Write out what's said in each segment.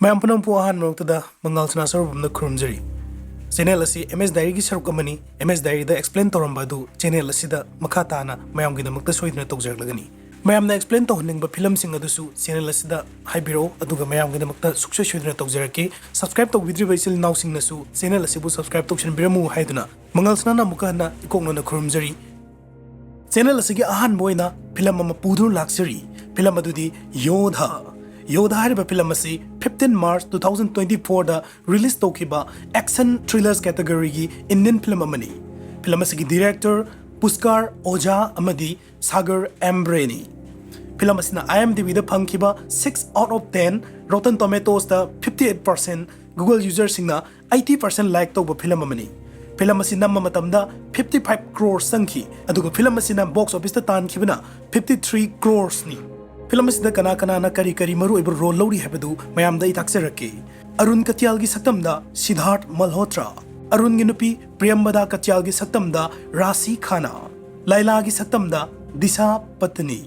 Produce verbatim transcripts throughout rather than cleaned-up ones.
ꯃꯌꯥꯝ ꯄꯨꯝꯅꯃꯛꯄꯨ ꯑꯍꯥꯟꯕ ꯃꯛꯇꯗ ꯃꯉꯥꯜ ꯁꯅꯥ ꯁꯔꯨꯕꯝꯅ ꯈꯨꯔꯨꯝꯖꯔꯤ꯫ ꯆꯦꯅꯦꯜ ꯑꯁꯤ ꯑꯦꯝ ꯑꯦꯁ ꯗꯥꯏꯔꯤꯒꯤ ꯁꯔꯨꯛ ꯑꯃꯅꯤ꯫ ꯑꯦꯝ ꯑꯦꯁ ꯗꯥꯏꯔꯤꯗ ꯑꯦꯛꯁꯄ꯭ꯂꯦꯟ ꯇꯧꯔꯝꯕ ꯑꯗꯨ ꯆꯦꯅꯦꯜ ꯑꯁꯤꯗ ꯃꯈꯥ ꯇꯥꯅ ꯃꯌꯥꯝꯒꯤꯗꯃꯛꯇ ꯁꯣꯏꯗꯅ ꯇꯧꯖꯔꯛꯂꯒꯅꯤ꯫ ꯃꯌꯥꯝꯅ ꯑꯦꯛꯁꯄ꯭ꯂꯦꯟ ꯇꯧꯍꯟꯅꯤꯡꯕ ꯐꯤꯂꯝꯁꯤꯡ ꯑꯗꯨꯁꯨ ꯆꯦꯅꯦꯜ ꯑꯁꯤꯗ ꯍꯥꯏꯕꯤꯔꯛꯑꯣ, ꯑꯗꯨꯒ ꯃꯌꯥꯝꯒꯤꯗꯃꯛꯇ ꯁꯨꯡꯁꯣꯏ ꯁꯣꯏꯗꯅ ꯇꯧꯖꯔꯛꯀꯦ꯫ ꯁꯕꯁꯀ꯭ꯔꯥꯏꯕ ꯇꯧꯕꯤꯗ꯭ꯔꯤꯕ ꯏꯆꯤꯜ ꯏꯅꯥꯎꯁꯤꯡꯅꯁꯨ ꯆꯦꯅꯦꯜ ꯑꯁꯤꯕꯨ ꯁꯕꯁꯀ꯭ꯔꯥꯏꯕ ꯇꯧꯁꯤꯟꯕꯤꯔꯝꯃꯨ ꯍꯥꯏꯗꯨꯅ ꯃꯉꯥꯜ ꯁꯅꯥꯅ ꯑꯃꯨꯛꯀ ꯍꯟꯅ ꯏꯀꯣꯛꯅꯅ ꯈꯨꯔꯨꯝꯖꯔꯤ꯫ ꯆꯦꯅꯦꯜ ꯑꯁꯤꯒꯤ ꯑꯍꯥꯟꯕ ꯑꯣꯏꯅ ꯐꯤꯂꯝ ꯑꯃ ꯄꯨꯗꯨꯅ ꯂꯥꯛꯆꯔꯤ꯫ ꯐꯤꯂꯝ ꯑꯗꯨꯗꯤ ꯌꯣꯙꯥ꯫ ꯌꯣꯙꯥ ꯍꯥꯏꯔꯤꯕ ꯐꯤꯂꯝ ꯑꯁꯤ fifteen March two thousand twenty fourꯗ ꯔꯤꯂꯤꯁ ꯇꯧꯈꯤꯕ ꯑꯦꯛꯁꯟ ꯊ꯭ꯔꯤꯂꯔꯁ ꯀꯦꯇꯒꯣꯔꯤꯒꯤ ꯏꯟꯗꯤꯌꯟ ꯐꯤꯂꯝ ꯑꯃꯅꯤ꯫ ꯐꯤꯂꯝ ꯑꯁꯤꯒꯤ ꯗꯤꯔꯦꯛꯇꯔ ꯄꯨꯁꯀꯥꯔ ꯑꯣꯖꯥ ꯑꯃꯗꯤ ꯁꯥꯒꯔ ꯑꯦꯝꯕ꯭ꯔꯦꯅꯤ꯫ ꯐꯤꯂꯝ ꯑꯁꯤꯅ IMDbꯗ ꯐꯪꯈꯤꯕ six out of ten, Rotten Tomatoesꯇ fifty eight percent, Google ꯌꯨꯖꯔꯁꯤꯡꯅ eighty percent ꯂꯥꯏꯛ ꯇꯧꯕ ꯐꯤꯂꯝ ꯑꯃꯅꯤ꯫ ꯐꯤꯂꯝ ꯑꯁꯤ ꯅꯝꯕ ꯃꯇꯝꯗ fifty five crores ꯆꯪꯈꯤ, ꯑꯗꯨꯒ ꯐꯤꯂꯝ ꯑꯁꯤꯅ ꯕꯣꯛꯁ ꯑꯣꯐꯤꯁꯇ ꯇꯥꯟꯈꯤꯕꯅ fifty three croresꯅꯤ꯫ ꯐꯤꯂꯝ ꯑꯁꯤꯗ ꯀꯅꯥ ꯀꯅꯥꯅ ꯀꯔꯤ ꯀꯔꯤ ꯃꯔꯨꯑꯣꯏꯕ ꯔꯣꯜ ꯂꯧꯔꯤ ꯍꯥꯏꯕꯗꯨ ꯃꯌꯥꯝꯗ ꯑꯩ ꯇꯥꯛꯆꯔꯛꯀꯦ꯫ ꯑꯔꯨꯟ ꯀꯇꯤꯌꯥꯜꯒꯤ ꯁꯛꯇꯝꯗ ꯁꯤꯗꯥꯔꯊ ꯃꯜꯍꯣꯇ꯭ꯔꯥ, ꯑꯔꯨꯟꯒꯤ ꯅꯨꯄꯤ ꯄ꯭ꯔꯤꯌꯝꯕꯗꯥ ꯀꯇꯤꯌꯥꯜꯒꯤ ꯁꯛꯇꯝꯗ ꯔꯥꯁꯤ ꯈꯥꯅꯥ, ꯂꯥꯏꯂꯥꯒꯤ ꯁꯛꯇꯝꯗ ꯗꯤꯁꯥ ꯄꯇꯅꯤ,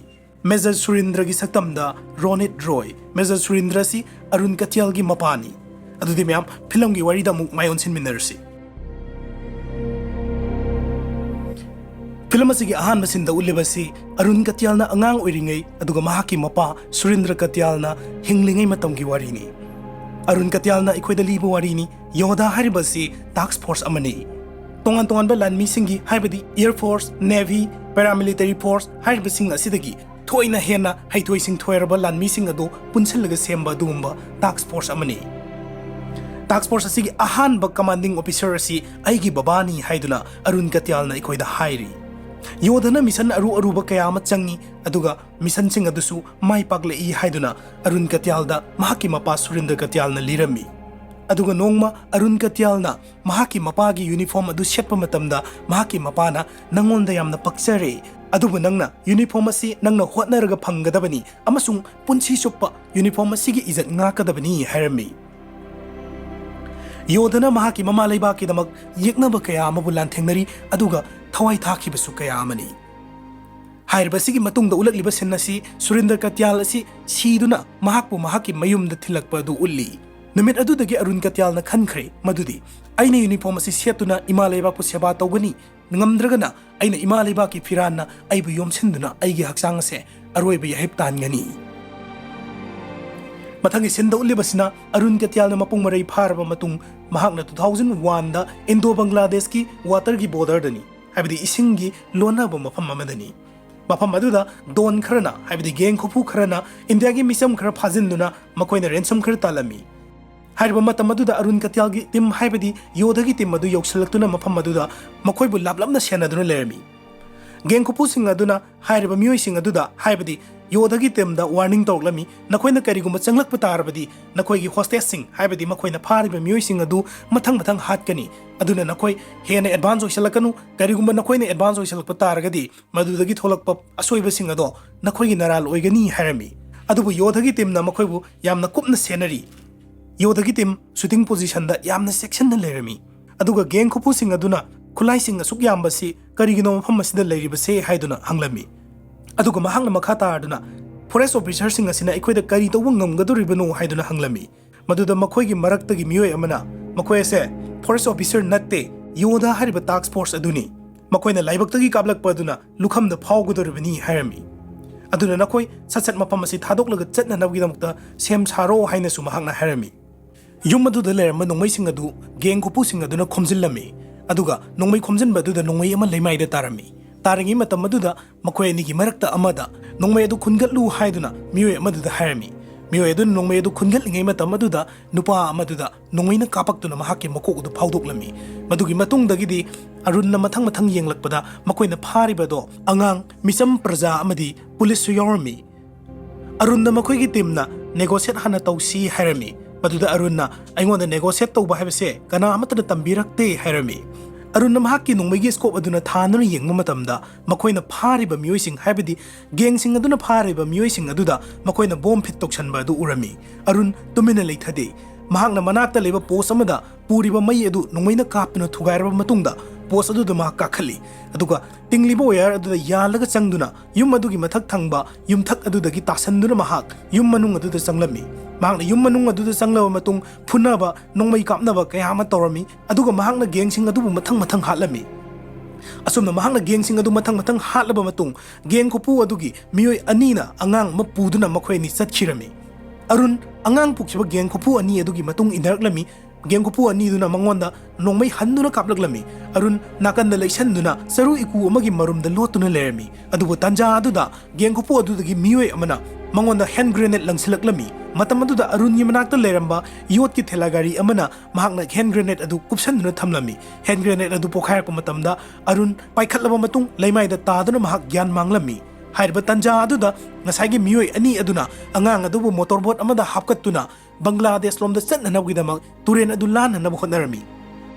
ꯃꯦꯖꯔ ꯁꯨꯔꯤꯟꯗ꯭ꯔꯒꯤ ꯁꯛꯇꯝꯗ ꯔꯣꯅꯤꯠ ꯔꯣꯏ꯫ ꯃꯦꯖꯔ ꯁꯨꯔꯤꯟꯗ꯭ꯔ ꯑꯁꯤ ꯑꯔꯨꯟ ꯀꯇꯤꯌꯥꯜꯒꯤ ꯃꯄꯥꯅꯤ꯫ ꯑꯗꯨꯗꯤ ꯃꯌꯥꯝ, ꯐꯤꯂꯝꯒꯤ ꯋꯥꯔꯤꯗ ꯑꯃꯨꯛ ꯃꯥꯏ ꯑꯣꯟꯁꯤꯟꯃꯤꯟꯅꯔꯁꯤ꯫ ꯐꯤꯂꯝ ꯑꯁꯤꯒꯤ ꯑꯍꯥꯟꯕ ꯁꯤꯟꯗ ꯎꯠꯂꯤꯕ ꯑꯁꯤ ꯑꯔꯨꯟ ꯀꯇꯤꯌꯥꯜꯅ ꯑꯉꯥꯡ ꯑꯣꯏꯔꯤꯉꯩ, ꯑꯗꯨꯒ ꯃꯍꯥꯛꯀꯤ ꯃꯄꯥ ꯁꯨꯔꯤꯟꯗ꯭ꯔ ꯀꯇꯤꯌꯥꯜꯅ ꯍꯤꯡꯂꯤꯉꯩ ꯃꯇꯝꯒꯤ ꯋꯥꯔꯤꯅꯤ꯫ ꯑꯔꯨꯟ ꯀꯇꯤꯌꯥꯜꯅ ꯑꯩꯈꯣꯏꯗ ꯂꯤꯕ ꯋꯥꯔꯤꯅꯤ꯫ ꯌꯣꯙꯥ ꯍꯥꯏꯔꯤꯕ ꯑꯁꯤ ꯇꯥꯛꯁ ꯐꯣꯔꯁ ꯑꯃꯅꯤ꯫ ꯇꯣꯉꯥꯟ ꯇꯣꯉꯥꯟꯕ ꯂꯥꯟꯃꯤꯁꯤꯡꯒꯤ, ꯍꯥꯏꯕꯗꯤ air force, navy, paramilitary force ꯍꯥꯏꯔꯤꯕꯁꯤꯡ ꯑꯁꯤꯗꯒꯤ ꯊꯣꯏꯅ ꯍꯦꯟꯅ ꯍꯩꯊꯣꯏ ꯁꯤꯡꯊꯣꯏꯔꯕ ꯂꯥꯟꯃꯤꯁꯤꯡ ꯑꯗꯨ ꯄꯨꯟꯁꯤꯜꯂꯒ ꯁꯦꯝꯕ ꯑꯗꯨꯒꯨꯝꯕ ꯇꯥꯛꯁ ꯐꯣꯔꯁ ꯑꯃꯅꯤ꯫ ꯇꯥꯛꯁ ꯐꯣꯔꯁ ꯑꯁꯤꯒꯤ ꯑꯍꯥꯟꯕ ꯀꯃꯥꯟꯗꯤꯡ ꯑꯣꯐꯤꯁꯔ ꯑꯁꯤ ꯑꯩꯒꯤ ꯕꯕꯥꯅꯤ ꯍꯥꯏꯗꯨꯅ ꯑꯔꯨꯟ ꯀꯇꯤꯌꯥꯜꯅ ꯑꯩꯈꯣꯏꯗ ꯍꯥꯏꯔꯤ꯫ ꯌꯣꯙꯅ ꯃꯤꯁꯟ ꯑꯔꯨ ꯑꯔꯨꯕ ꯀꯌꯥ ꯑꯃ ꯆꯪꯉꯤ, ꯑꯗꯨꯒ ꯃꯤꯁꯟꯁꯤꯡ ꯑꯗꯨꯁꯨ ꯃꯥꯏ ꯄꯥꯛꯂꯛꯏ ꯍꯥꯏꯗꯨꯅ ꯑꯔꯨꯟ ꯀꯇꯤꯌꯥꯜꯗ ꯃꯍꯥꯛꯀꯤ ꯃꯄꯥ ꯁꯨꯔꯤꯟꯗ꯭ꯔ ꯀꯇꯤꯌꯥꯜꯅ ꯂꯤꯔꯝꯃꯤ꯫ ꯑꯗꯨꯒ ꯅꯣꯡꯃ ꯑꯔꯨꯟ ꯀꯇꯤꯌꯥꯜꯅ ꯃꯍꯥꯛꯀꯤ ꯃꯄꯥꯒꯤ ꯌꯨꯅꯤꯐꯣꯔꯝ ꯑꯗꯨ ꯁꯦꯠꯄ ꯃꯇꯝꯗ ꯃꯍꯥꯛꯀꯤ ꯃꯄꯥꯅ, "ꯅꯪꯉꯣꯟꯗ ꯌꯥꯝꯅ ꯄꯛꯆꯔꯦ, ꯑꯗꯨꯕꯨ ꯅꯪꯅ ꯌꯨꯅꯤꯐꯣꯔꯝ ꯑꯁꯤ ꯅꯪꯅ ꯍꯣꯠꯅꯔꯒ ꯐꯪꯒꯗꯕꯅꯤ ꯑꯃꯁꯨꯡ ꯄꯨꯟꯁꯤ ꯆꯨꯞꯄ ꯌꯨꯅꯤꯐꯣꯔꯝ ꯑꯁꯤꯒꯤ ꯏꯖꯠ ꯉꯥꯛꯀꯗꯕꯅꯤ" ꯍꯥꯏꯔꯝꯃꯤ꯫ ꯌꯣꯙꯅ ꯃꯍꯥꯛꯀꯤ ꯃꯃꯥ ꯂꯩꯕꯥꯛꯀꯤꯗꯃꯛ ꯌꯦꯛꯅꯕ ꯀꯌꯥ ꯑꯃꯕꯨ ꯂꯥꯟꯊꯦꯡꯅꯔꯤ, ꯑꯗꯨꯒ ꯊꯋꯥꯏ ꯊꯥꯈꯤꯕꯁꯨ ꯀꯌꯥ ꯑꯃꯅꯤ꯫ ꯍꯥꯏꯔꯤꯕ ꯑꯁꯤꯒꯤ ꯃꯇꯨꯡꯗ ꯎꯠꯂꯛꯂꯤꯕ ꯁꯤꯟ ꯑꯁꯤ ꯁꯨꯔꯤꯟꯗ꯭ꯔ ꯀꯇꯤꯌꯥꯜ ꯑꯁꯤ ꯁꯤꯗꯨꯅ ꯃꯍꯥꯛꯄꯨ ꯃꯍꯥꯛꯀꯤ ꯃꯌꯨꯝꯗ ꯊꯤꯜꯂꯛꯄ ꯑꯗꯨ ꯎꯠꯂꯤ꯫ ꯅꯨꯃꯤꯠ ꯑꯗꯨꯗꯒꯤ ꯑꯔꯨꯟ ꯀꯇꯤꯌꯥꯜꯅ ꯈꯟꯈ꯭ꯔꯦ ꯃꯗꯨꯗꯤ ꯑꯩꯅ ꯌꯨꯅꯤꯐꯣꯔꯝ ꯑꯁꯤ ꯁꯦꯠꯇꯨꯅ ꯏꯃꯥ ꯂꯩꯕꯥꯛꯄꯨ ꯁꯦꯕꯥ ꯇꯧꯒꯅꯤ, ꯉꯝꯗ꯭ꯔꯒꯅ ꯑꯩꯅ ꯏꯃꯥ ꯂꯩꯕꯥꯛꯀꯤ ꯐꯤꯔꯥꯟꯅ ꯑꯩꯕꯨ ꯌꯣꯝꯁꯤꯟꯗꯨꯅ ꯑꯩꯒꯤ ꯍꯛꯆꯥꯡ ꯑꯁꯦ ꯑꯔꯣꯏꯕ ꯌꯥꯍꯤꯞ ꯇꯥꯟꯒꯅꯤ꯫ ꯃꯊꯪꯒꯤ ꯁꯤꯟꯗ ꯎꯠꯂꯤꯕꯁꯤꯅ ꯑꯔꯨꯟ ꯀꯇꯤꯌꯥꯜꯅ ꯃꯄꯨꯡ ꯃꯔꯩ ꯐꯥꯔꯕ ꯃꯇꯨꯡ ꯃꯍꯥꯛꯅ ꯇꯨ ꯊꯥꯎꯖꯟ ꯋꯥꯟꯗ ꯏꯟꯗꯣ ꯕꯪꯒ꯭ꯂꯥꯗꯦꯁꯀꯤ ꯋꯥꯇꯔꯒꯤ ꯕꯣꯔꯗꯔꯗꯅꯤ, ꯍꯥꯏꯕꯗꯤ ꯏꯁꯤꯡꯒꯤ ꯂꯣꯟꯅꯕ ꯃꯐꯝ ꯑꯃꯗꯅꯤ꯫ ꯃꯐꯝ ꯑꯗꯨꯗ ꯗꯣꯟ ꯈꯔꯅ, ꯍꯥꯏꯕꯗꯤ ꯒꯦꯡ ꯈꯨꯐꯨ ꯈꯔꯅ ꯏꯟꯗꯤꯌꯥꯒꯤ ꯃꯤꯆꯝ ꯈꯔ ꯐꯥꯖꯤꯟꯗꯨꯅ ꯃꯈꯣꯏꯅ ꯔꯦꯟꯁꯝ ꯈꯔ ꯇꯥꯜꯂꯝꯃꯤ꯫ ꯍꯥꯏꯔꯤꯕ ꯃꯇꯝ ꯑꯗꯨꯗ ꯑꯔꯨꯟ ꯀꯇꯤꯌꯥꯜꯒꯤ ꯇꯤꯝ, ꯍꯥꯏꯕꯗꯤ ꯌꯣꯙꯒꯤ ꯇꯤꯝ ꯑꯗꯨ ꯌꯧꯁꯤꯜꯂꯛꯇꯨꯅ ꯃꯐꯝ ꯑꯗꯨꯗ ꯃꯈꯣꯏꯕꯨ ꯂꯥꯞꯂꯞꯅ ꯁꯦꯟꯅꯗꯨꯅ ꯂꯩꯔꯝꯃꯤ꯫ ꯒꯦꯡ ꯈꯨꯐꯨꯁꯤꯡ ꯑꯗꯨꯅ ꯍꯥꯏꯔꯤꯕ ꯃꯤꯑꯣꯏꯁꯤꯡ ꯑꯗꯨꯗ, ꯍꯥꯏꯕꯗꯤ ꯌꯣꯙꯒꯤ ꯇꯤꯝꯗ ꯋꯥꯔꯅꯤꯡ ꯇꯧꯔꯛꯂꯝꯃꯤ, "ꯅꯈꯣꯏꯅ ꯀꯔꯤꯒꯨꯝꯕ ꯆꯪꯂꯛꯄ ꯇꯥꯔꯕꯗꯤ ꯅꯈꯣꯏꯒꯤ ꯍꯣꯁꯇꯦꯖꯁꯤꯡ, ꯍꯥꯏꯕꯗꯤ ꯃꯈꯣꯏꯅ ꯐꯥꯔꯤꯕ ꯃꯤꯑꯣꯏꯁꯤꯡ ꯑꯗꯨ ꯃꯊꯪ ꯃꯊꯪ ꯍꯥꯠꯀꯅꯤ꯫ ꯑꯗꯨꯅ ꯅꯈꯣꯏ ꯍꯦꯟꯅ ꯑꯦꯗꯚꯥꯟꯁ ꯑꯣꯏꯁꯤꯜꯂꯛꯀꯅꯨ꯫ ꯀꯔꯤꯒꯨꯝꯕ ꯅꯈꯣꯏꯅ ꯑꯦꯗꯚꯥꯟꯁ ꯑꯣꯏꯁꯤꯜꯂꯛꯄ ꯇꯥꯔꯒꯗꯤ ꯃꯗꯨꯗꯒꯤ ꯊꯣꯛꯂꯛꯄ ꯑꯁꯣꯏꯕꯁꯤꯡ ꯑꯗꯣ ꯅꯈꯣꯏꯒꯤ ꯅꯔꯥꯜ ꯑꯣꯏꯒꯅꯤ" ꯍꯥꯏꯔꯝꯃꯤ꯫ ꯑꯗꯨꯕꯨ ꯌꯣꯙꯒꯤ ꯇꯤꯝꯅ ꯃꯈꯣꯏꯕꯨ ꯌꯥꯝꯅ ꯀꯨꯞꯅ ꯁꯦꯟꯅꯔꯤ꯫ ꯌꯣꯙꯒꯤ ꯇꯤꯝ ꯁꯨꯇꯤꯡ ꯄꯣꯖꯤꯁꯟꯗ ꯌꯥꯝꯅ ꯆꯦꯛꯁꯤꯟꯅ ꯂꯩꯔꯝꯃꯤ꯫ ꯑꯗꯨꯒ ꯒꯦꯡ ꯈꯨꯐꯨꯁꯤꯡ ꯑꯗꯨꯅ ꯈꯨꯠꯂꯥꯏꯁꯤꯡ ꯑꯁꯨꯛ ꯌꯥꯝꯕꯁꯤ ꯀꯔꯤꯒꯤꯅꯣ ꯃꯐꯝ ꯑꯁꯤꯗ ꯂꯩꯔꯤꯕꯁꯦ ꯍꯥꯏꯗꯨꯅ ꯍꯪꯂꯝꯃꯤ꯫ ꯑꯗꯨꯒ ꯃꯍꯥꯛꯅ ꯃꯈꯥ ꯇꯥꯔꯗꯨꯅ, "ꯐꯣꯔꯦꯁ ꯑꯣꯐꯤꯁꯔꯁꯤꯡ ꯑꯁꯤꯅ ꯑꯩꯈꯣꯏꯗ ꯀꯔꯤ ꯇꯧꯕ ꯉꯝꯒꯗꯧꯔꯤꯕꯅꯣ?" ꯍꯥꯏꯗꯨꯅ ꯍꯪꯂꯝꯃꯤ꯫ ꯃꯗꯨꯗ ꯃꯈꯣꯏꯒꯤ ꯃꯔꯛꯇꯒꯤ ꯃꯤꯑꯣꯏ ꯑꯃꯅ, "ꯃꯈꯣꯏ ꯑꯁꯦ ꯐꯣꯔꯦꯁ ꯑꯣꯐꯤꯁꯔ ꯅꯠꯇꯦ, ꯌꯣꯙ ꯍꯥꯏꯔꯤꯕ ꯇꯥꯛꯁ ꯐꯣꯔꯁ ꯑꯗꯨꯅꯤ꯫ ꯃꯈꯣꯏꯅ ꯂꯥꯏꯕꯛꯇꯒꯤ ꯀꯥꯞꯂꯛꯄ ꯑꯗꯨꯅ ꯂꯨꯈꯝꯗ ꯐꯥꯎꯒꯗꯧꯔꯤꯕꯅꯤ" ꯍꯥꯏꯔꯝꯃꯤ꯫ ꯑꯗꯨꯅ ꯅꯈꯣꯏ ꯁꯠ ꯁꯠ ꯃꯐꯝ ꯑꯁꯤ ꯊꯥꯗꯣꯛꯂꯒ ꯆꯠꯅꯅꯕꯒꯤꯗꯃꯛꯇ ꯁꯦꯝ ꯁꯥꯔꯣ ꯍꯥꯏꯅꯁꯨ ꯃꯍꯥꯛꯅ ꯍꯥꯏꯔꯝꯃꯤ꯫ ꯌꯨꯝ ꯑꯗꯨꯗ ꯂꯩꯔꯝꯕ ꯅꯣꯡꯃꯩꯁꯤꯡ ꯑꯗꯨ ꯒꯦꯡ ꯈꯨꯐꯨꯁꯤꯡ ꯑꯗꯨꯅ ꯈꯣꯝꯖꯤꯜꯂꯝꯃꯤ꯫ ꯑꯗꯨꯒ ꯅꯣꯡꯃꯩ ꯈꯣꯝꯖꯤꯟꯕ ꯑꯗꯨꯗ ꯅꯣꯡꯃꯩ ꯑꯃ ꯂꯩꯃꯥꯏꯗ ꯇꯥꯔꯝꯃꯤ꯫ ꯇꯥꯔꯤꯉꯩ ꯃꯇꯝ ꯑꯗꯨꯗ ꯃꯈꯣꯏ ꯑꯅꯤꯒꯤ ꯃꯔꯛꯇ ꯑꯃꯗ ꯅꯣꯡꯃꯩ ꯑꯗꯨ ꯈꯨꯟꯒꯠꯂꯨ ꯍꯥꯏꯗꯨꯅ ꯃꯤꯑꯣꯏ ꯑꯃꯗꯨꯗ ꯍꯥꯏꯔꯝꯃꯤ꯫ ꯃꯤꯑꯣꯏ ꯑꯗꯨꯅ ꯅꯣꯡꯃꯩ ꯑꯗꯨ ꯈꯨꯟꯒꯠꯂꯤꯉꯩ ꯃꯇꯝ ꯑꯗꯨꯗ ꯅꯨꯄꯥ ꯑꯃꯗꯨꯗ ꯅꯣꯡꯃꯩꯅ ꯀꯥꯞꯄꯛꯇꯨꯅ ꯃꯍꯥꯛꯀꯤ ꯃꯀꯣꯛ ꯑꯗꯨ ꯐꯥꯎꯗꯣꯛꯂꯝꯃꯤ꯫ ꯃꯗꯨꯒꯤ ꯃꯇꯨꯡꯗꯒꯤꯗꯤ ꯑꯔꯨꯟꯅ ꯃꯊꯪ ꯃꯊꯪ ꯌꯦꯡꯂꯛꯄꯗ ꯃꯈꯣꯏꯅ ꯐꯥꯔꯤꯕꯗꯣ ꯑꯉꯥꯡ ꯃꯤꯆꯝ ꯄ꯭ꯔꯖꯥ ꯑꯃꯗꯤ ꯄꯨꯂꯤꯁꯁꯨ ꯌꯥꯎꯔꯝꯃꯤ꯫ ꯑꯔꯨꯟꯗ ꯃꯈꯣꯏꯒꯤ ꯇꯤꯝꯅ ꯅꯦꯒꯣꯁꯤꯌꯦꯠ ꯍꯥꯟꯅ ꯇꯧꯁꯤ ꯍꯥꯏꯔꯝꯃꯤ꯫ ꯃꯗꯨꯗ ꯑꯔꯨꯟꯅ, "ꯑꯩꯉꯣꯟꯗ ꯅꯦꯒꯣꯁꯤꯌꯦꯠ ꯇꯧꯕ ꯍꯥꯏꯕꯁꯦ ꯀꯅꯥ ꯑꯃꯠꯇꯅ ꯇꯝꯕꯤꯔꯛꯇꯦ" ꯍꯥꯏꯔꯝꯃꯤ꯫ ꯑꯔꯨꯟꯅ ꯃꯍꯥꯛꯀꯤ ꯅꯣꯡꯃꯩꯒꯤ ꯁ꯭ꯀꯣꯞ ꯑꯗꯨꯅ ꯊꯥꯗꯨꯅ ꯌꯦꯡꯕ ꯃꯇꯝꯗ ꯃꯈꯣꯏꯅ ꯐꯥꯔꯤꯕ ꯃꯤꯑꯣꯏꯁꯤꯡ, ꯍꯥꯏꯕꯗꯤ ꯒꯦꯡꯁꯤꯡ ꯑꯗꯨꯅ ꯐꯥꯔꯤꯕ ꯃꯤꯑꯣꯏꯁꯤꯡ ꯑꯗꯨꯗ ꯃꯈꯣꯏꯅ ꯕꯣꯝ ꯐꯤꯠ ꯇꯧꯁꯟꯕ ꯑꯗꯨ ꯎꯔꯝꯃꯤ꯫ ꯑꯔꯨꯟ ꯇꯨꯃꯤꯟꯅ ꯂꯩꯊꯗꯦ꯫ ꯃꯍꯥꯛꯅ ꯃꯅꯥꯛꯇ ꯂꯩꯕ ꯄꯣꯁ ꯑꯃꯗ ꯄꯨꯔꯤꯕ ꯃꯩ ꯑꯗꯨ ꯅꯣꯡꯃꯩꯅ ꯀꯥꯞꯇꯨꯅ ꯊꯨꯒꯥꯏꯔꯕ ꯃꯇꯨꯡꯗ ꯄꯣꯁ ꯑꯗꯨꯗ ꯃꯍꯥꯛ ꯀꯥꯈꯠꯂꯤ꯫ ꯑꯗꯨꯒ ꯇꯤꯡꯂꯤꯕ ꯋꯥꯌꯔ ꯑꯗꯨꯗ ꯌꯥꯜꯂꯒ ꯆꯪꯗꯨꯅ ꯌꯨꯝ ꯑꯗꯨꯒꯤ ꯃꯊꯛ ꯊꯪꯕ ꯌꯨꯝꯊꯛ ꯑꯗꯨꯗꯒꯤ ꯇꯥꯁꯟꯗꯨꯅ ꯃꯍꯥꯛ ꯌꯨꯝ ꯃꯅꯨꯡ ꯑꯗꯨꯗ ꯆꯪꯂꯝꯃꯤ꯫ ꯃꯍꯥꯛꯅ ꯌꯨꯝ ꯃꯅꯨꯡ ꯑꯗꯨꯗ ꯆꯪꯂꯕ ꯃꯇꯨꯡ ꯐꯨꯅꯕ, ꯅꯣꯡꯃꯩ ꯀꯥꯞꯅꯕ ꯀꯌꯥ ꯑꯃ ꯇꯧꯔꯝꯃꯤ꯫ ꯑꯗꯨꯒ ꯃꯍꯥꯛꯅ ꯒꯦꯡꯁꯤꯡ ꯑꯗꯨꯕꯨ ꯃꯊꯪ ꯃꯊꯪ ꯍꯥꯠꯂꯝꯃꯤ꯫ ꯑꯁꯨꯝꯅ ꯃꯍꯥꯛꯅ ꯒꯦꯡꯁꯤꯡ ꯑꯗꯨ ꯃꯊꯪ ꯃꯊꯪ ꯍꯥꯠꯂꯕ ꯃꯇꯨꯡ, ꯒꯦꯡ ꯈꯨꯐꯨ ꯑꯗꯨꯒꯤ ꯃꯤꯑꯣꯏ ꯑꯅꯤꯅ ꯑꯉꯥꯡ ꯑꯃ ꯄꯨꯗꯨꯅ ꯃꯈꯣꯏ ꯑꯅꯤ ꯆꯠꯈꯤꯔꯝꯃꯤ꯫ ꯑꯔꯨꯟ ꯑꯉꯥꯡ ꯄꯨꯈꯤꯕ ꯒꯦꯡ ꯈꯨꯐꯨ ꯑꯅꯤ ꯑꯗꯨꯒꯤ ꯃꯇꯨꯡ ꯏꯟꯅꯔꯛꯂꯝꯃꯤ꯫ ꯒꯦꯡ ꯈꯨꯐꯨ ꯑꯅꯤꯗꯨꯅ ꯃꯉꯣꯟꯗ ꯅꯣꯡꯃꯩ ꯍꯟꯗꯨꯅ ꯀꯥꯞꯂꯛꯂꯝꯃꯤ꯫ ꯑꯔꯨꯟ ꯅꯥꯀꯟꯗ ꯂꯩꯁꯟꯗꯨꯅ ꯆꯔꯨ ꯏꯀꯨ ꯑꯃꯒꯤ ꯃꯔꯨꯝꯗ ꯂꯣꯠꯇꯨꯅ ꯂꯩꯔꯝꯃꯤ꯫ ꯑꯗꯨꯕꯨ ꯇꯥꯟꯖꯥ ꯑꯗꯨꯗ ꯒꯦꯡ ꯈꯨꯐꯨ ꯑꯗꯨꯗꯒꯤ ꯃꯤꯑꯣꯏ ꯑꯃꯅ ꯃꯉꯣꯟꯗ ꯍꯦꯟ ꯒ꯭ꯔꯦꯅꯦꯗ ꯂꯪꯁꯤꯜꯂꯛꯂꯝꯃꯤ꯫ ꯃꯇꯝ ꯑꯗꯨꯗ ꯑꯔꯨꯟꯒꯤ ꯃꯅꯥꯛꯇ ꯂꯩꯔꯝꯕ ꯌꯣꯠꯀꯤ ꯊꯦꯂꯥ ꯒꯥꯔꯤ ꯑꯃꯅ ꯃꯍꯥꯛꯅ ꯍꯦꯟ ꯒ꯭ꯔꯦꯅꯦꯗ ꯑꯗꯨ ꯀꯨꯞꯁꯟꯗꯨꯅ ꯊꯝꯂꯝꯃꯤ꯫ ꯍꯦꯟ ꯒ꯭ꯔꯦꯅꯦꯗ ꯑꯗꯨ ꯄꯣꯈꯥꯏꯔꯛꯄ ꯃꯇꯝꯗ ꯑꯔꯨꯟ ꯄꯥꯏꯈꯠꯂꯕ ꯃꯇꯨꯡ ꯂꯩꯃꯥꯏꯗ ꯇꯥꯗꯨꯅ ꯃꯍꯥꯛ ꯒ꯭ꯌꯥꯟ ꯃꯥꯡꯂꯝꯃꯤ꯫ ꯍꯥꯏꯔꯤꯕ ꯇꯥꯟꯖꯥ ꯑꯗꯨꯗ ꯉꯁꯥꯏꯒꯤ ꯃꯤꯑꯣꯏ ꯑꯅꯤ ꯑꯗꯨꯅ ꯑꯉꯥꯡ ꯑꯗꯨꯕꯨ ꯃꯣꯇꯣꯔ ꯕꯣꯠ ꯑꯃꯗ ꯍꯥꯞꯀꯠꯇꯨꯅ ꯕꯪꯒ꯭ꯂꯥꯗꯦꯁ ꯂꯣꯝꯗ ꯆꯠꯅꯅꯕꯒꯤꯗꯃꯛ ꯇꯨꯔꯦꯜ ꯑꯗꯨ ꯂꯥꯟꯅꯅꯕ ꯍꯣꯠꯅꯔꯝꯃꯤ꯫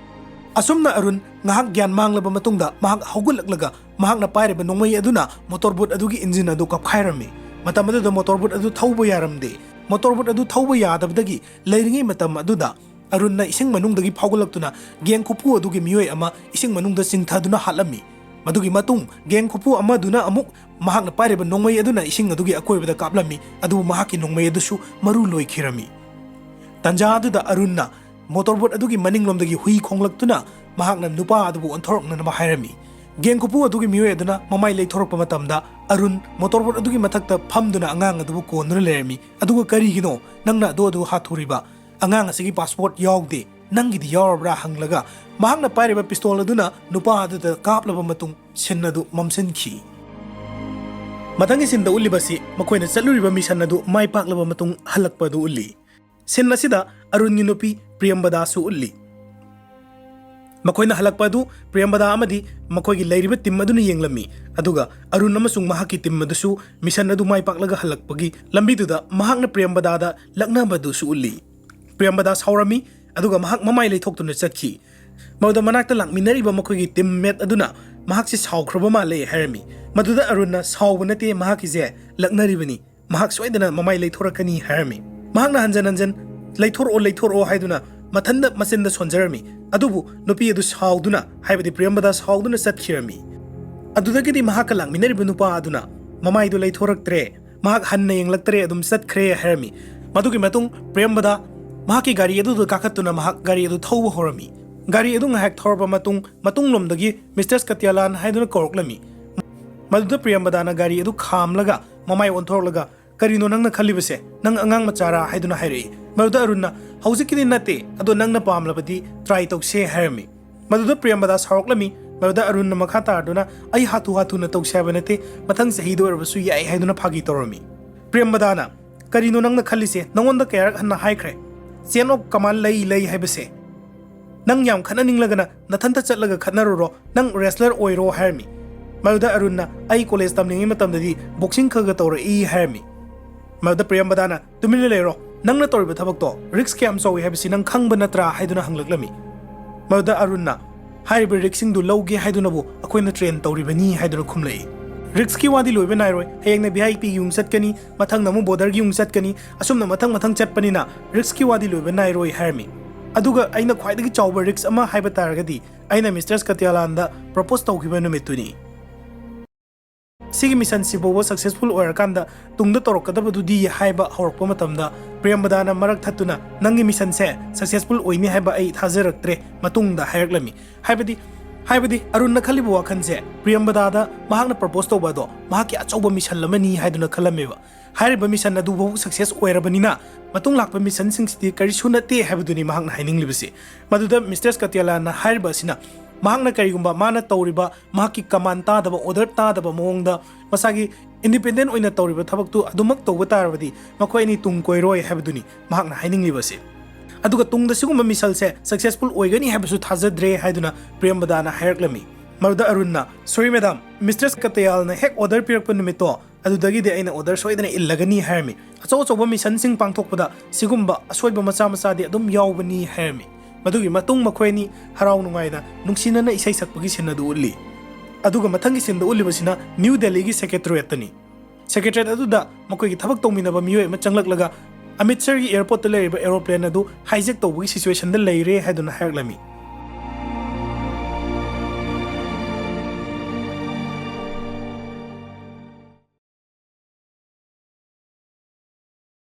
ꯑꯁꯨꯝꯅ ꯑꯔꯨꯟ ꯉꯥꯏꯍꯥꯛ ꯒ꯭ꯌꯥꯟ ꯃꯥꯡꯂꯕ ꯃꯇꯨꯡꯗ ꯃꯍꯥꯛ ꯍꯧꯒꯠꯂꯛꯂꯒ ꯃꯍꯥꯛꯅ ꯄꯥꯏꯔꯤꯕ ꯅꯣꯡꯃꯩ ꯑꯗꯨꯅ ꯃꯣꯇꯣꯔ ꯕꯣꯠ ꯑꯗꯨꯒꯤ ꯏꯟꯖꯤꯟ ꯑꯗꯨ ꯀꯞꯈꯥꯏꯔꯝꯃꯤ꯫ ꯃꯇꯝ ꯑꯗꯨꯗ ꯃꯣꯇꯣꯔ ꯕꯣꯠ ꯑꯗꯨ ꯊꯧꯕ ꯌꯥꯔꯝꯗꯦ꯫ ꯃꯣꯇꯣꯔ ꯕꯣꯠ ꯑꯗꯨ ꯊꯧꯕ ꯌꯥꯗꯕꯗꯒꯤ ꯂꯩꯔꯤꯉꯩ ꯃꯇꯝ ꯑꯗꯨꯗ ꯑꯔꯨꯟꯅ ꯏꯁꯤꯡ ꯃꯅꯨꯡꯗꯒꯤ ꯐꯥꯎꯒꯠꯂꯛꯇꯨꯅ ꯒꯦꯡ ꯈꯨꯐꯨ ꯑꯗꯨꯒꯤ ꯃꯤꯑꯣꯏ ꯑꯃ ꯏꯁꯤꯡ ꯃꯅꯨꯡꯗ ꯆꯤꯡꯊꯗꯨꯅ ꯍꯥꯠꯂꯝꯃꯤ꯫ ꯃꯗꯨꯒꯤ ꯃꯇꯨꯡ ꯒꯦꯡ ꯈꯨꯐꯨ ꯑꯃꯗꯨꯅ ꯑꯃꯨꯛ ꯃꯍꯥꯛꯅ ꯄꯥꯏꯔꯤꯕ ꯅꯣꯡꯃꯩ ꯑꯗꯨꯅ ꯏꯁꯤꯡ ꯑꯗꯨꯒꯤ ꯑꯀꯣꯏꯕꯗ ꯀꯥꯞꯂꯝꯃꯤ, ꯑꯗꯨꯕꯨ ꯃꯍꯥꯛꯀꯤ ꯅꯣꯡꯃꯩ ꯑꯗꯨꯁꯨ ꯃꯔꯨ ꯂꯣꯏꯈꯤꯔꯝꯃꯤ꯫ ꯇꯥꯟꯖꯥ ꯑꯗꯨꯗ ꯑꯔꯨꯟꯅ ꯃꯣꯇꯣꯔ ꯕꯣꯠ ꯑꯗꯨꯒꯤ ꯃꯅꯤꯡꯂꯣꯝꯗꯒꯤ ꯍꯨꯏ ꯈꯣꯡꯂꯛꯇꯨꯅ ꯃꯍꯥꯛꯅ ꯅꯨꯄꯥ ꯑꯗꯨꯕꯨ ꯑꯣꯟꯊꯣꯔꯛꯅꯅꯕ ꯍꯥꯏꯔꯝꯃꯤ꯫ ꯒꯦꯡ ꯈꯨꯐꯨ ꯑꯗꯨꯒꯤ ꯃꯤꯑꯣꯏ ꯑꯗꯨꯅ ꯃꯃꯥꯏ ꯂꯩꯊꯣꯔꯛꯄ ꯃꯇꯝꯗ ꯑꯔꯨꯟ ꯃꯣꯇꯣꯔ ꯕꯣꯠ ꯑꯗꯨꯒꯤ ꯃꯊꯛꯇ ꯐꯝꯗꯨꯅ ꯑꯉꯥꯡ ꯑꯗꯨꯕꯨ ꯀꯣꯟꯗꯨꯅ ꯂꯩꯔꯝꯃꯤ꯫ "ꯑꯗꯨꯒ ꯀꯔꯤꯒꯤꯅꯣ ꯅꯪꯅ ꯑꯗꯨ ꯑꯗꯨ ꯍꯥꯊꯨꯔꯤꯕ? ꯑꯉꯥꯡ ꯑꯁꯤꯒꯤ ꯄꯥꯁꯄꯣꯔꯠ ꯌꯥꯎꯗꯦ, ꯅꯪꯒꯤꯗꯤ ꯌꯥꯎꯔꯕ꯭ꯔꯥ?" ꯍꯪꯂꯒ ꯃꯍꯥꯛꯅ ꯄꯥꯏꯔꯤꯕ ꯄꯤꯁꯇꯣꯜ ꯑꯗꯨꯅ ꯅꯨꯄꯥ ꯑꯗꯨꯗ ꯀꯥꯞꯂꯕ ꯃꯇꯨꯡ ꯁꯤꯟ ꯑꯗꯨ ꯃꯝꯁꯤꯟꯈꯤ꯫ ꯃꯊꯪꯒꯤ ꯁꯤꯟꯗ ꯎꯠꯂꯤꯕꯁꯤ ꯃꯈꯣꯏꯅ ꯆꯠꯂꯨꯔꯤꯕ ꯃꯤꯁꯟ ꯑꯗꯨ ꯃꯥꯏ ꯄꯥꯛꯂꯕ ꯃꯇꯨꯡ ꯍꯜꯂꯛꯄ ꯑꯗꯨ ꯎꯠꯂꯤ꯫ ꯁꯤꯟ ꯑꯁꯤꯗ ꯑꯔꯨꯟꯒꯤ ꯅꯨꯄꯤ ꯄ꯭ꯔꯤꯌꯝꯕꯗꯥꯁꯨ ꯎꯠꯂꯤ꯫ ꯃꯈꯣꯏꯅ ꯍꯜꯂꯛꯄ ꯑꯗꯨ ꯄ꯭ꯔꯤꯌꯝꯕꯗꯥ ꯑꯃꯗꯤ ꯃꯈꯣꯏꯒꯤ ꯂꯩꯔꯤꯕ ꯇꯤꯝ ꯑꯗꯨꯅ ꯌꯦꯡꯂꯝꯃꯤ, ꯑꯗꯨꯒ ꯑꯔꯨꯟ ꯑꯃꯁꯨꯡ ꯃꯍꯥꯛꯀꯤ ꯇꯤꯝ ꯑꯗꯨꯁꯨ ꯃꯤꯁꯟ ꯑꯗꯨ ꯃꯥꯏ ꯄꯥꯛꯂꯒ ꯍꯜꯂꯛꯄꯒꯤ ꯂꯝꯕꯤꯗꯨꯗ ꯃꯍꯥꯛꯅ ꯄ꯭ꯔꯤꯌꯝꯕꯗꯥꯗ ꯂꯛꯅꯕꯗꯨꯁꯨ ꯎꯠꯂꯤ꯫ ꯄ꯭ꯔꯤꯌꯝꯕꯗꯥ ꯁꯥꯎꯔꯝꯃꯤ, ꯑꯗꯨꯒ ꯃꯍꯥꯛ ꯃꯃꯥꯏ ꯂꯩꯊꯣꯛꯇꯨꯅ ꯆꯠꯈꯤ꯫ ꯃꯗꯨꯗ ꯃꯅꯥꯛꯇ ꯂꯥꯛꯃꯤꯟꯅꯔꯤꯕ ꯃꯈꯣꯏꯒꯤ ꯇꯤꯝ ꯃꯦꯠ ꯑꯗꯨꯅ ꯃꯍꯥꯛꯁꯤ ꯁꯥꯎꯈ꯭ꯔꯕ ꯃꯥꯜꯂꯦ ꯍꯥꯏꯔꯝꯃꯤ꯫ ꯃꯗꯨꯗ ꯑꯔꯨꯟꯅ, "ꯁꯥꯎꯕ ꯅꯠꯇꯦ, ꯃꯍꯥꯛꯀꯤꯁꯦ ꯂꯛꯅꯔꯤꯕꯅꯤ, ꯃꯍꯥꯛ ꯁꯣꯏꯗꯅ ꯃꯃꯥꯏ ꯂꯩꯊꯣꯔꯛꯀꯅꯤ" ꯍꯥꯏꯔꯝꯃꯤ꯫ ꯃꯍꯥꯛꯅ ꯍꯟꯖꯟ ꯍꯟꯖꯟ, "ꯂꯩꯊꯣꯔꯛꯑꯣ, ꯂꯩꯊꯣꯔꯛꯑꯣ" ꯍꯥꯏꯗꯨꯅ ꯃꯊꯟꯗ ꯃꯆꯤꯟꯗ ꯁꯣꯟꯖꯔꯝꯃꯤ꯫ ꯑꯗꯨꯕꯨ ꯅꯨꯄꯤ ꯑꯗꯨ ꯁꯥꯎꯗꯨꯅ, ꯍꯥꯏꯕꯗꯤ ꯄ꯭ꯔꯤꯌꯝꯕꯗꯥ ꯁꯥꯎꯗꯨꯅ ꯆꯠꯈꯤꯔꯝꯃꯤ꯫ ꯑꯗꯨꯗꯒꯤꯗꯤ ꯃꯍꯥꯛꯀ ꯂꯥꯛꯃꯤꯟꯅꯔꯤꯕ ꯅꯨꯄꯥ ꯑꯗꯨꯅ ꯃꯃꯥꯏꯗꯨ ꯂꯩꯊꯣꯔꯛꯇ꯭ꯔꯦ꯫ ꯃꯍꯥꯛ ꯍꯟꯅ ꯌꯦꯡꯂꯛꯇ꯭ꯔꯦ, ꯑꯗꯨꯝ ꯆꯠꯈ꯭ꯔꯦ ꯍꯥꯏꯔꯝꯃꯤ꯫ ꯃꯗꯨꯒꯤ ꯃꯇꯨꯡ ꯄ꯭ꯔꯤꯌꯝꯕꯗꯥ ꯃꯍꯥꯛꯀꯤ ꯒꯥꯔꯤ ꯑꯗꯨꯗ ꯀꯥꯈꯠꯇꯨꯅ ꯃꯍꯥꯛ ꯒꯥꯔꯤ ꯑꯗꯨ ꯊꯧꯕ ꯍꯧꯔꯝꯃꯤ꯫ ꯒꯥꯔꯤ ꯑꯗꯨ ꯉꯥꯏꯍꯥꯛ ꯊꯧꯔꯕ ꯃꯇꯨꯡ, ꯃꯇꯨꯡꯂꯣꯝꯗꯒꯤ ꯃꯤꯁꯇꯔ ꯀꯇ꯭ꯌꯥꯂꯥꯟ ꯍꯥꯏꯗꯨꯅ ꯀꯧꯔꯛꯂꯝꯃꯤ꯫ ꯃꯗꯨꯗ ꯄ꯭ꯔꯤꯌꯝꯕꯗꯥꯅ ꯒꯥꯔꯤ ꯑꯗꯨ ꯈꯥꯝꯂꯒ ꯃꯃꯥꯏ ꯑꯣꯟꯊꯣꯔꯛꯂꯒ, "ꯀꯔꯤꯅꯣ ꯅꯪꯅ ꯈꯜꯂꯤꯕꯁꯦ? ꯅꯪ ꯑꯉꯥꯡ ꯃꯆꯥꯔꯥ?" ꯍꯥꯏꯗꯨꯅ ꯍꯥꯏꯔꯛꯏ꯫ ꯃꯗꯨꯗ ꯑꯔꯨꯟꯅ, "ꯍꯧꯖꯤꯛꯀꯤꯗꯤ ꯅꯠꯇꯦ, ꯑꯗꯣ ꯅꯪꯅ ꯄꯥꯝꯂꯕꯗꯤ ꯇ꯭ꯔꯥꯏ ꯇꯧꯁꯦ" ꯍꯥꯏꯔꯝꯃꯤ꯫ ꯃꯗꯨꯗ ꯄ꯭ꯔꯤꯌꯝꯕꯗꯥ ꯁꯥꯎꯔꯛꯂꯝꯃꯤ꯫ ꯃꯗꯨꯗ ꯑꯔꯨꯟꯅ ꯃꯈꯥ ꯇꯥꯔꯗꯨꯅ, "ꯑꯩ ꯍꯥꯊꯨ ꯍꯥꯊꯨꯅ ꯇꯧꯁꯦ ꯍꯥꯏꯕ ꯅꯠꯇꯦ, ꯃꯊꯪ ꯆꯍꯤꯗ ꯑꯣꯏꯔꯕꯁꯨ ꯌꯥꯏ" ꯍꯥꯏꯗꯨꯅ ꯐꯥꯒꯤ ꯇꯧꯔꯝꯃꯤ꯫ ꯄ꯭ꯔꯤꯌꯝꯕꯗꯥꯅ, "ꯀꯔꯤꯅꯣ ꯅꯪꯅ ꯈꯜꯂꯤꯁꯦ? ꯅꯉꯣꯟꯗ ꯀꯌꯥꯔꯛ ꯍꯟꯅ ꯍꯥꯏꯈ꯭ꯔꯦ, ꯆꯦꯟ ꯑꯣꯐ ꯀꯃꯥꯟ ꯂꯩ, ꯂꯩ ꯍꯥꯏꯕꯁꯦ? ꯅꯪ ꯌꯥꯝ ꯈꯠꯅꯅꯤꯡꯂꯒꯅ ꯅꯊꯟꯇ ꯆꯠꯂꯒ ꯈꯠꯅꯔꯨꯔꯣ, ꯅꯪ ꯔꯦꯁꯂꯔ ꯑꯣꯏꯔꯣ" ꯍꯥꯏꯔꯝꯃꯤ꯫ ꯃꯗꯨꯗ ꯑꯔꯨꯟꯅ, "ꯑꯩ ꯀꯣꯂꯦꯖ ꯇꯝꯂꯤꯉꯩ ꯃꯇꯝꯗꯗꯤ ꯕꯣꯛꯁꯤꯡ ꯈꯔ ꯈꯔ ꯇꯧꯔꯛꯏ" ꯍꯥꯏꯔꯝꯃꯤ꯫ ꯃꯗꯨꯗ ꯄ꯭ꯔꯤꯌꯝꯕꯗꯥꯅ, "ꯇꯨꯃꯤꯟꯅ ꯂꯩꯔꯣ, ꯅꯪꯅ ꯇꯧꯔꯤꯕ ꯊꯕꯛꯇꯣ ꯔꯤꯛꯁ ꯀꯌꯥꯝ ꯆꯥꯎꯏ ꯍꯥꯏꯕꯁꯤ ꯅꯪ ꯈꯪꯕ ꯅꯠꯇ꯭ꯔꯥ?" ꯍꯥꯏꯗꯨꯅ ꯍꯪꯂꯛꯂꯝꯃꯤ꯫ ꯃꯗꯨꯗ ꯑꯔꯨꯟꯅ, "ꯍꯥꯏꯔꯤꯕ ꯔꯤꯛꯁꯁꯤꯡꯗꯨ ꯂꯧꯒꯦ ꯍꯥꯏꯗꯨꯅꯕꯨ ꯑꯩꯈꯣꯏꯅ ꯇ꯭ꯔꯦꯟ ꯇꯧꯔꯤꯕꯅꯤ" ꯍꯥꯏꯗꯨꯅ ꯈꯨꯝꯂꯛꯏ꯫ ꯔꯤꯛꯁꯀꯤ ꯋꯥꯗꯤ ꯂꯣꯏꯕ ꯅꯥꯏꯔꯣꯏ, ꯍꯌꯦꯡꯅ ꯚꯤ ꯑꯥꯏ ꯄꯤꯒꯤ ꯌꯨꯝ ꯆꯠꯀꯅꯤ, ꯃꯊꯪꯅ ꯑꯃꯨꯛ ꯕꯣꯔꯗꯔꯒꯤ ꯌꯨꯝ ꯆꯠꯀꯅꯤ, ꯑꯁꯨꯝꯅ ꯃꯊꯪ ꯃꯊꯪ ꯆꯠꯄꯅꯤꯅ ꯔꯤꯛꯁꯀꯤ ꯋꯥꯗꯤ ꯂꯣꯏꯕ ꯅꯥꯏꯔꯣꯏ ꯍꯥꯏꯔꯝꯃꯤ꯫ ꯑꯗꯨꯒ ꯑꯩꯅ ꯈ꯭ꯋꯥꯏꯗꯒꯤ ꯆꯥꯎꯕ ꯔꯤꯛꯁ ꯑꯃ ꯍꯥꯏꯕ ꯇꯥꯔꯒꯗꯤ, ꯑꯩꯅ ꯃꯤꯁꯇꯔ ꯀꯇ꯭ꯌꯥꯂꯥꯟꯗ ꯄ꯭ꯔꯣꯄꯣꯁ ꯇꯧꯈꯤꯕ ꯅꯨꯃꯤꯠꯇꯨꯅꯤ꯫ ꯁꯤꯒꯤ ꯃꯤꯁꯟꯁꯤ ꯐꯥꯎꯕ ꯁꯛꯁꯦꯁꯐꯨꯜ ꯑꯣꯏꯔꯀꯥꯟꯗ ꯇꯨꯡꯗ ꯇꯧꯔꯛꯀꯗꯕꯗꯨꯗꯤ ꯍꯥꯏꯕ ꯍꯧꯔꯛꯄ ꯃꯇꯝꯗ, ꯄ꯭ꯔꯤꯌꯝꯕꯗꯥꯅ ꯃꯔꯛ ꯊꯠꯇꯨꯅ, "ꯅꯪꯒꯤ ꯃꯤꯁꯟꯁꯦ ꯁꯛꯁꯦꯁꯐꯨꯜ ꯑꯣꯏꯅꯤ ꯍꯥꯏꯕ ꯑꯩ ꯊꯥꯖꯔꯛꯇ꯭ꯔꯦ" ꯃꯇꯨꯡꯗ ꯍꯥꯏꯔꯛꯂꯝꯃꯤ꯫ ꯍꯥꯏꯕꯗꯤ, ꯍꯥꯏꯕꯗꯤ ꯑꯔꯨꯟꯅ ꯈꯜꯂꯤꯕ ꯋꯥꯈꯜꯁꯦ ꯄ꯭ꯔꯤꯌꯝꯕꯗꯥꯗ ꯃꯍꯥꯛꯅ ꯄ꯭ꯔꯣꯄꯣꯁ ꯇꯧꯕ ꯑꯗꯣ ꯃꯍꯥꯛꯀꯤ ꯑꯆꯧꯕ ꯃꯤꯁꯟ ꯑꯃꯅꯤ ꯍꯥꯏꯗꯨꯅ ꯈꯜꯂꯝꯃꯦꯕ꯫ ꯍꯥꯏꯔꯤꯕ ꯃꯤꯁꯟ ꯑꯗꯨꯐꯥꯎ ꯁꯛꯁꯦꯁ ꯑꯣꯏꯔꯕꯅꯤꯅ, ꯃꯇꯨꯡ ꯂꯥꯛꯄ ꯃꯤꯁꯟꯁꯤꯡꯁꯤꯗꯤ ꯀꯔꯤꯁꯨ ꯅꯠꯇꯦ ꯍꯥꯏꯕꯗꯨꯅꯤ ꯃꯍꯥꯛꯅ ꯍꯥꯏꯅꯤꯡꯂꯤꯕꯁꯤ꯫ ꯃꯗꯨꯗ ꯃꯤꯁꯇꯔ ꯀꯇ꯭ꯌꯥꯂꯥꯟꯅ ꯍꯥꯏꯔꯤꯕ ꯑꯁꯤꯅ, ꯃꯍꯥꯛꯅ ꯀꯔꯤꯒꯨꯝꯕ ꯃꯥꯅ ꯇꯧꯔꯤꯕ ꯃꯍꯥꯛꯀꯤ ꯀꯃꯥꯟ ꯇꯥꯗꯕ, ꯑꯣꯔꯗꯔ ꯇꯥꯗꯕ ꯃꯑꯣꯡꯗ ꯃꯁꯥꯒꯤ ꯏꯟꯗꯤꯄꯦꯟꯗꯦꯟ ꯑꯣꯏꯅ ꯇꯧꯔꯤꯕ ꯊꯕꯛꯇꯨ ꯑꯗꯨꯃꯛ ꯇꯧꯕ ꯇꯥꯔꯕꯗꯤ ꯃꯈꯣꯏ ꯑꯅꯤ ꯇꯨꯡ ꯀꯣꯏꯔꯣꯏ ꯍꯥꯏꯕꯗꯨꯅꯤ ꯃꯍꯥꯛꯅ ꯍꯥꯏꯅꯤꯡꯂꯤꯕꯁꯤ꯫ ꯑꯗꯨꯒ ꯇꯨꯡꯗ ꯁꯤꯒꯨꯝꯕ ꯃꯤꯁꯜꯁꯦ ꯁꯛꯁꯦꯁꯐꯨꯜ ꯑꯣꯏꯒꯅꯤ ꯍꯥꯏꯕꯁꯨ ꯊꯥꯖꯗ꯭ꯔꯦ ꯍꯥꯏꯗꯨꯅ ꯄ꯭ꯔꯤꯌꯝꯕꯗꯥꯅ ꯍꯥꯏꯔꯛꯂꯝꯃꯤ꯫ ꯃꯗꯨꯗ ꯑꯔꯨꯟꯅ, "ꯁꯣꯔꯤ ꯃꯦꯗꯥꯝ, ꯃꯤꯁꯇꯔ ꯀꯇ꯭ꯌꯥꯜꯅ ꯍꯦꯛ ꯑꯣꯔꯗꯔ ꯄꯤꯔꯛꯄ ꯅꯨꯃꯤꯠꯇꯣ, ꯑꯗꯨꯗꯒꯤꯗꯤ ꯑꯩꯅ ꯑꯣꯔꯗꯔ ꯁꯣꯏꯗꯅ ꯏꯜꯂꯒꯅꯤ" ꯍꯥꯏꯔꯝꯃꯤ꯫ ꯑꯆꯧ ꯑꯆꯧꯕ ꯃꯤꯁꯟꯁꯤꯡ ꯄꯥꯡꯊꯣꯛꯄꯗ ꯁꯤꯒꯨꯝꯕ ꯑꯁꯣꯏꯕ ꯃꯆꯥ ꯃꯆꯥꯗꯤ ꯑꯗꯨꯝ ꯌꯥꯎꯕꯅꯤ ꯍꯥꯏꯔꯝꯃꯤ꯫ ꯃꯗꯨꯒꯤ ꯃꯇꯨꯡ ꯃꯈꯣꯏ ꯑꯅꯤ ꯍꯔꯥꯎ ꯅꯨꯡꯉꯥꯏꯅ ꯅꯨꯡꯁꯤꯅꯅ ꯏꯁꯩ ꯁꯛꯄꯒꯤ ꯁꯤꯟ ꯑꯗꯨ ꯎꯠꯂꯤ꯫ ꯑꯗꯨꯒ ꯃꯊꯪꯒꯤ ꯁꯤꯟꯗ ꯎꯠꯂꯤꯕꯁꯤꯅ ꯅ꯭ꯌꯨ ꯗꯦꯜꯂꯤꯒꯤ ꯁꯦꯀ꯭ꯔꯦꯇꯔꯤꯌꯦꯠꯇꯅꯤ꯫ ꯁꯦꯀ꯭ꯔꯦꯇꯔꯤꯌꯦꯠ ꯑꯗꯨꯗ ꯃꯈꯣꯏꯒꯤ ꯊꯕꯛ ꯇꯧꯃꯤꯟꯅꯕ ꯃꯤꯑꯣꯏ ꯑꯃ ꯆꯪꯂꯛꯂꯒ, ꯑꯃꯤꯠꯁꯔꯒꯤ ꯑꯦꯌꯔꯄꯣꯔꯠꯇ ꯂꯩꯔꯤꯕ ꯑꯦꯔꯣꯄ꯭ꯂꯦꯟ ꯑꯗꯨ ꯍꯥꯏꯖꯦꯛ ꯇꯧꯕꯒꯤ ꯁꯤꯆꯨꯋꯦꯁꯟꯗ ꯂꯩꯔꯦ ꯍꯥꯏꯗꯨꯅ ꯍꯥꯏꯔꯛꯂꯝꯃꯤ꯫